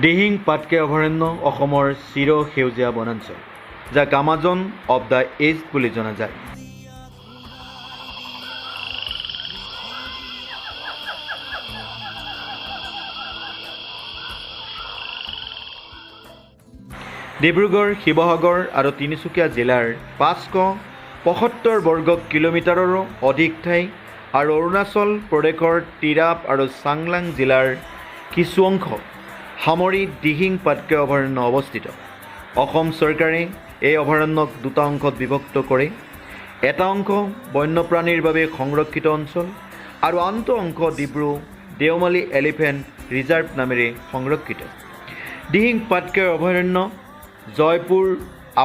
দিহিং পাটকাই অভয়াৰণ্য অসমৰ চিৰ সেউজীয়া বনাঞ্চল, যাক আমাজন অৱ the east বুলি জনা যায়। ডিব্ৰুগড়, শিৱসাগৰ আৰু তিনিচুকীয়া জিলাৰ 575 বৰ্গ কিলোমিটাৰৰো অধিক ঠাই আৰু অৰুণাচল প্ৰদেশৰ টিৰাপ আৰু চাংলাং জিলাৰ কিছু অংশ সামৰি দিহিং পাটকাই অভয়াৰণ্য অৱস্থিত। অসম চৰকাৰে এই অভয়াৰণ্যক দুটা অংশত বিভক্ত কৰে। এটা অংশ বন্যপ্ৰাণীৰ বাবে সংৰক্ষিত অঞ্চল আৰু আনটো অংশ ডিব্ৰু দেওমালী এলিফেণ্ট ৰিজাৰ্ভ নামেৰে সংৰক্ষিত। দিহিং পাটকাই অভয়াৰণ্য জয়পুৰ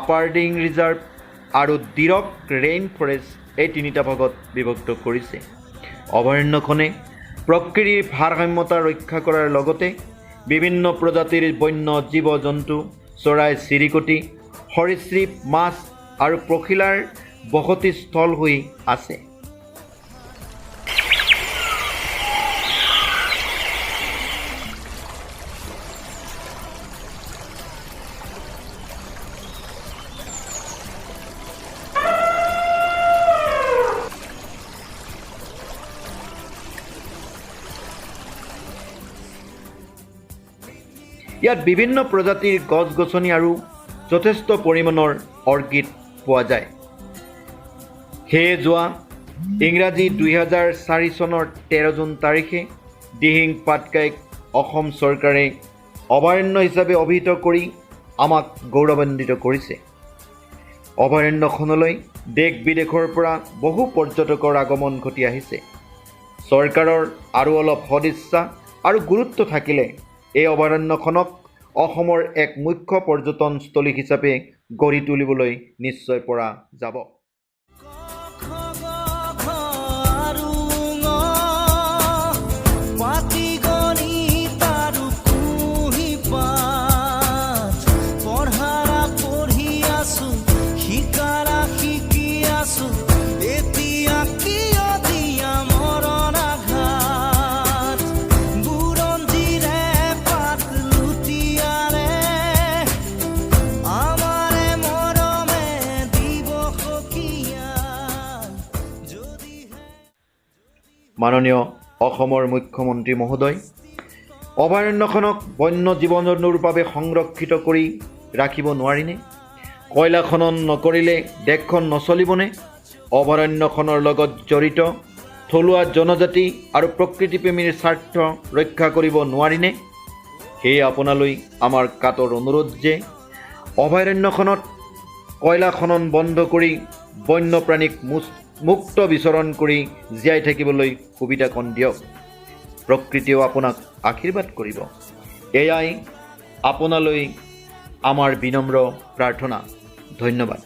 আপাৰ দিহিং ৰিজাৰ্ভ আৰু ডিৰক ৰেইন ফৰেষ্ট এই তিনিটা ভাগত বিভক্ত কৰিছে। অভয়াৰণ্যখনে প্ৰকৃতিৰ ভাৰসাম্যতা ৰক্ষা কৰাৰ লগতে বিভিন্ন প্ৰজাতিৰ বন্য জীৱ জন্তু, চৰাই চিৰিকটি, সৰীসৃপ, মাছ আৰু পখিলাৰ বসতিস্থল হৈ আছে। ইয়াত বিভিন্ন প্ৰজাতিৰ গছ গছনি আৰু যথেষ্ট পৰিমাণৰ অৰ্কিড পোৱা যায়। সেয়ে যোৱা ইংৰাজী 2004 চনৰ 13 জুন তাৰিখে দিহিং পাটকাইক অসম চৰকাৰে অভয়াৰণ্য হিচাপে অভিহিত কৰি আমাক গৌৰৱান্বিত কৰিছে। অভয়াৰণ্যখনলৈ দেশ বিদেশৰ পৰা বহু পৰ্যটকৰ আগমন ঘটি আহিছে। চৰকাৰৰ আৰু অলপ সদিচ্ছা আৰু গুৰুত্ব থাকিলে এই অভয়াৰণ্যখনক অসমৰ এক মুখ্য পৰ্যটনস্থলী হিচাপে গঢ়ি তুলিবলৈ নিশ্চয় পৰা যাব। খ, গ, ঘ আৰু ঙ, পাটিগণিত আৰু কুঁহিপাঠ, পঢ়াৰা পঢ়ি আছো, শিকাৰা শিকি আছো, এতিয়া কিয় দিয়া মৰণ আঘাত? বুৰঞ্জীৰে পাত লুটিয়ালে আমাৰে মৰমে দিব সখীয়া, যদিহে মাননীয় অসমৰ মুখ্যমন্ত্ৰী মহোদয়, অভয়াৰণ্যখনক বন্য জীৱ জন্তুৰ বাবে সংৰক্ষিত কৰি ৰাখিব নোৱাৰিনে? কয়লা খনন নকৰিলে দেশখন নচলিবনে? অভয়াৰণ্যখনৰ লগত জড়িত থলুৱা জনজাতি আৰু প্ৰকৃতিপ্ৰেমীৰ স্বাৰ্থ ৰক্ষা কৰিব নোৱাৰিনে? সেয়ে আপোনালৈ আমাৰ কাতৰ অনুৰোধ যে অভয়াৰণ্যখনত কয়লা খনন বন্ধ কৰি বন্যপ্ৰাণীক মুক্ত বিচৰণ কৰি জীয়াই থাকিবলৈ সুবিধাকণ দিয়ক। প্ৰকৃতিয়েও আপোনাক আশীৰ্বাদ কৰিব। এয়াই আপোনালৈ আমাৰ বিনম্ৰ প্ৰাৰ্থনা। ধন্যবাদ।